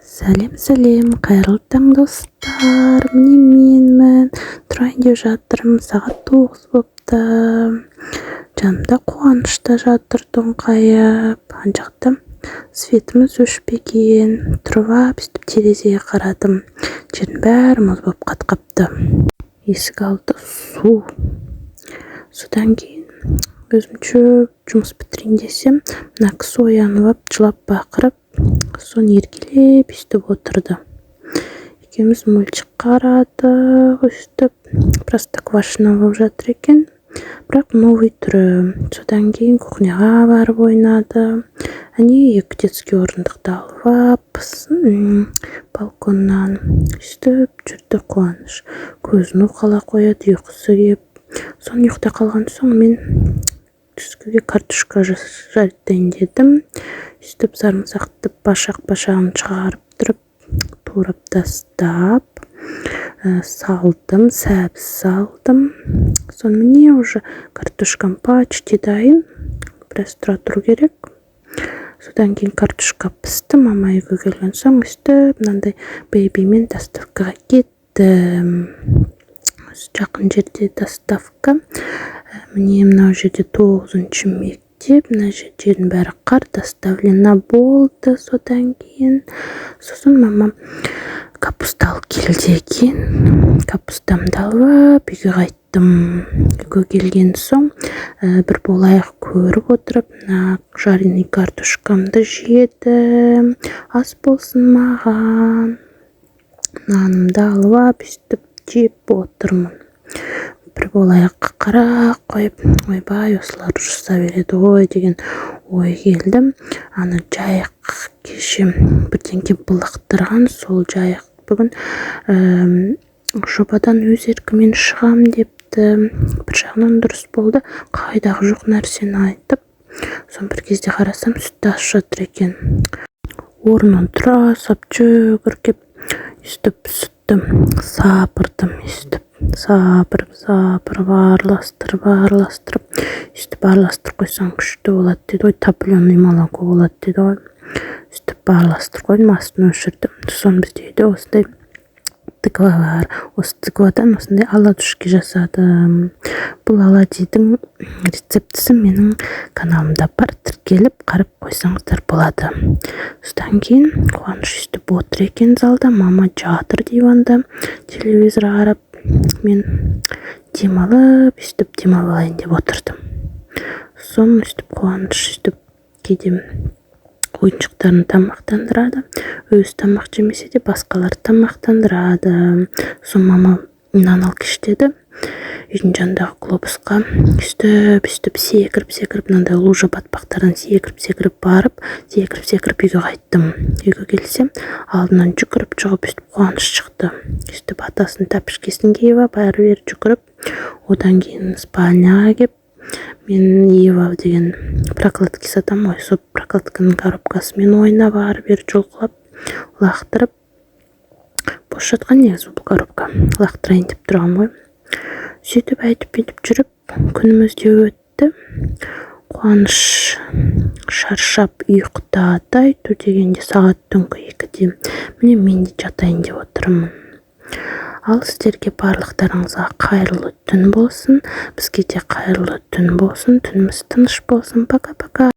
Сәлем, сәлем, қайырлы таң, достар! Міне, менмін, тұрайын деп жатырмын. Сағат 9 болыпты. Жанымда Қуаныш та жатыр тоңқайып. Ана жақта светіміз өшпеген. Тұрып алып, сөйтіп терезеге қарадым, жердің бәрі мұз болып қатқапты, есік алды су. Содан кейін өзімше жұмыс бітірейін десем, мына кісі оянып алып, жылап бақырып, соны еркелеп өйстіп отырды. Екеуміз мультик қарадық өйстіп. Простоквашино болып жатыр екен, бірақ новый түрі. Содан кейін кухняға барып ойнады. Әне, екі детский орындықты алып алып, балконнан өйстіп жүрді. Қуаныш көзін уқалап қояды ұйқысы келіп. Соны ұйықтап қалған соң, мен түскіге картошка жарить дедім. Сөйтіп сарымсақты башақ башағын шығарып тұрып, турап тастап, салдым, сәбіз салдым. Соны, міне, уже картошкам почти дайын, біраз тұра тұру керек. Содан кейін картошка пісті. Мама үйге келген соң, өйстіп мынандай бэбимен доставкаға кеттім. Жақын жерде доставка. Міне, мынау жерде тоғызыншы мектеп, мына жердің бәрі қар. Доставлена болды. Содан кейін, сосын мама капуста алып келді екен. Капустамды алып алып, үйге қайттым. Үйге келген соң, бір болайық көріп отырып, мына жареный картошкамды жедім. Ас болсын маған. Нанымды алып алып, өйстіп жеп отырмын. Бір болайыққа қарап қойып, ойбай, осылар ұрыса береді ғой деген ой келді. Ана Жайық кеше бірдеңке былықтырған. Сол Жайық бүгін жобадан өз еркімен шығам депті. Бір жағынан дұрыс болды, қайдағы жоқ нәрсені айтып. Соны бір кезде қарасам, сүтті ашып жатыр екен. Орнынан тұра сап, жүгіріп кеп, өйстіп сүтті сапырдым. Өйстіп сапырып сапырып, араластырып араластырып, өйстіп араластырып қойсаң, күшті болады дейді ғой, топленый молоко болады дейді ғой. Өйстіп араластырып қойдым, астын өшірдім. Сосын бізде үйде осындай тыква бар. Осы тыквадан осындай оладушки жасадым. Бұл оладьидің рецептісі менің каналымда бар, тіркеліп, қарап қойсаңыздар болады. Содан кейін Қуаныш өйстіп отыр екен залда, мама жатыр диванда телевизор қарап. Мен демалып, өйстіп демалып алайын деп отырдым. Соны өйстіп Қуаныш өйстіп кейде ойыншықтарын тамақтандырады. Өзі тамақ жемесе де, басқаларды тамақтандырады. Соны мама нан алып келші деді. Үйдің жанындағы Глобусқа өйстіп өйстіп секіріп секіріп, мынандай лужа батпақтардан секіріп секіріп барып, секіріп секіріп үйге қайттым. Үйге келсем, алдынан жүгіріп шығып, өйстіп Қуаныш шықты. Өйстіп атасының тәпішкесін киіп алып, әрі бері жүгіріп. Одан кейін спальняға келіп, мен Ева деген прокладки сатамын ғой, сол прокладканың коробкасымен ойнап, ары бері жұлқылап, лақтырып. Бос жатқан негізі бұл коробка, лақтырайын деп тұрғанмын ғой. Сөйтіп әйтіп бүйтіп жүріп, күніміз де өтті. Қуаныш шаршап ұйықтады айту дегенде сағат түнгі 2-де. Міне, мен де жатайын деп отырмын. Ал сіздерге, барлықтарыңызға қайырлы түн болсын, бізге де қайырлы түн болсын, түніміз тыныш болсын. Пока, пока.